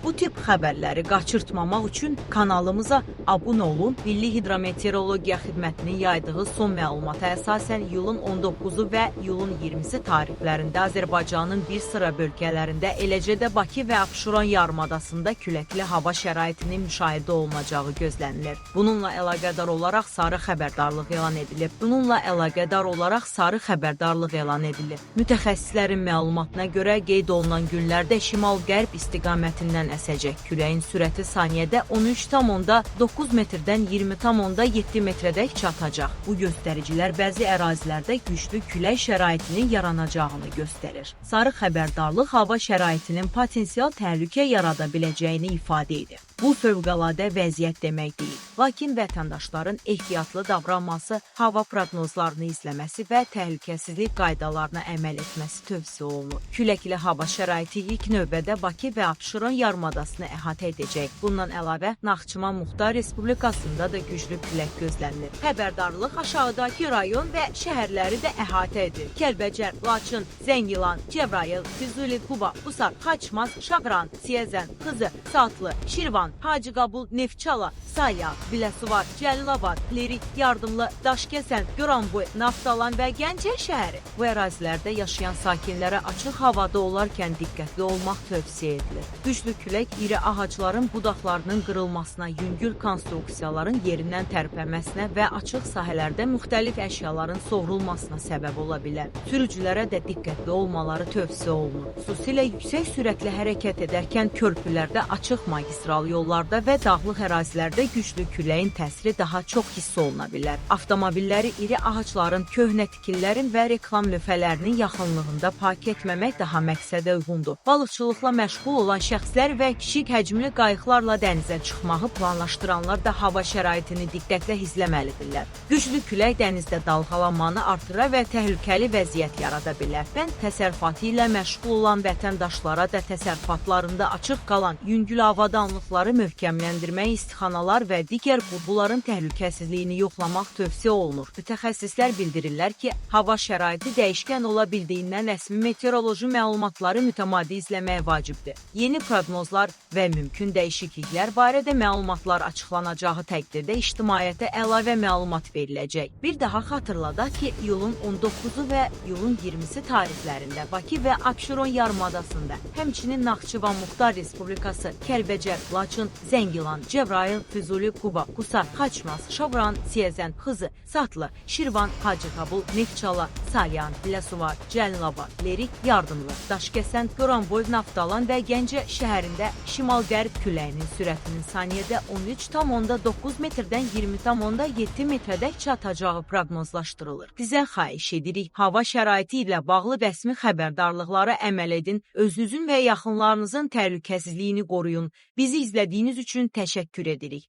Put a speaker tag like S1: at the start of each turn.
S1: Bu tip xəbərləri qaçırtmamaq üçün kanalımıza abunə olun. Milli Hidrometeorologiya Xidmətinin yaydığı son məlumata əsasən iyulun 19-u və iyulun 20-si tarixlərində Azərbaycanın bir sıra bölgələrində, eləcə də Bakı və Abşeron yarımadasında küləkli hava şəraitinin müşahidə olunacağı gözlənilir. Bununla əlaqədar olaraq sarı xəbərdarlıq elan edilib. Bununla əlaqədar olaraq sarı xəbərdarlıq elan edilib. Mütəxəssislərin məlumatına görə qeyd olunan günlərdə şimal-qərb istiqamətindən əsəcək küləyin sürəti saniyədə 13,9 metrdən 20,7 metrədək çatacaq. Bu göstəricilər bəzi ərazilərdə güclü külək şəraitinin yaranacağını göstərir. Sarı xəbərdarlıq hava şəraitinin potensial təhlükə yarada biləcəyini ifadə edir. Bu fövqəladə vəziyyət demək deyil. Lakin vətəndaşların ehtiyatlı davranması, hava proqnozlarını izləməsi və təhlükəsizlik qaydalarına əməl etməsi tövsiyə olunur. Küləkli hava şəraiti ilk növbədə Bakı və Abşeron yarımadasını əhatə edəcək. Bundan əlavə Naxçıvan Muxtar Respublikasında da güclü külək gözlənilir. Xəbərdarlıq aşağıdakı rayon və şəhərləri də əhatə edir. Kəlbəcər, Laçın, Zəngilan, Cəbrayıl, Füzuli, Quba, Qusar, Xaçmaz, Şağran, Siyəzən, Xızı, Saatlı, Şirvan, Hacıqabul, Neftçala, Salyan, Biləsuvar, Cəlilabad, Lerik, Yardımlı, Daşkəsən, Goranboy, Naftalan və Gəncə şəhəri. Bu ərazilərdə yaşayan sakinlərə açıq havada olarkən diqqətli olmaq tövsiyə edilir. Güclü külək iri ağacların budaqlarının qırılmasına, yüngül konstruksiyaların yerindən tərpənməsinə və açıq sahələrdə müxtəlif əşyaların sovrulmasına səbəb ola bilər. Sürücülərə də diqqətli olmaları tövsiyə olunur. Xüsusilə yüksək sürətlə hərəkət edərkən körpülərdə, açıq magistral yollarda və dağlıq ərazilərdə güclü küləyin təsiri daha çox hiss oluna bilər. Avtomobilləri iri ağacların, köhnə tikililərin və reklam lövhələrinin yaxınlığında park etməmək daha məqsədə uyğundur. Balıqçılıqla məşğul olan şəxslər və kiçik həcmli qayıqlarla dənizə çıxmağı planlaşdıranlar da hava şəraitini diqqətlə izləməlidirlər. Güclü külək dənizdə dalğalanmanı artıra və təhlükəli vəziyyət yarada bilər. Bənd təsərrüfatı ilə məşğul olan vətəndaşlara da təsərrüfatlarında açıq qalan yüngül avadanlıqları möhkəmləndirmək, istixanalar və digər qurğuların təhlükəsizliyini yoxlamaq tövsiyə olunur. Mütəxəssislər bildirirlər ki, hava şəraiti dəyişkən ola bildiyindən rəsmi meteoroloji məlumatları mütəmadi izləmək vacibdir. Yeni proqnozlar və mümkün dəyişikliklər barədə məlumatlar açıqlanacağı təqdirdə ictimaiyyətə əlavə məlumat veriləcək. Bir daha xatırladaq ki, iyulun 19-u və iyulun 20-si tarixlərində Bakı və Abşeron yarımadasında, həmçinin Naxçıvan Muxtar Respublikası, Kəlbəcər, Laçın, Zəngilan, Cəbrayıl, Füzuli, Quba, Qusar, Xaçmaz, Şabran, Siyəzən, Xızı, Satlı, Şirvan, Hacıqabul, Neftçala, Salyan, Biləsuvar, Cəlilabad, Lerik, Yardımlı, Daşkəsən, Goranboy, Naftalan və Gəncə şəhərində şimal-qərb küləyinin sürətinin saniyədə 13,9 metrdən 20,7 metrədək çatacağı proqnozlaşdırılır. Sizə xahiş edirik, hava şəraiti ilə bağlı rəsmi xəbərdarlıqlara əməl edin, özünüzün və yaxınlarınızın təhlükəsizliyini qoruyun. Bizi izlədiyiniz üçün təşəkkür edirik.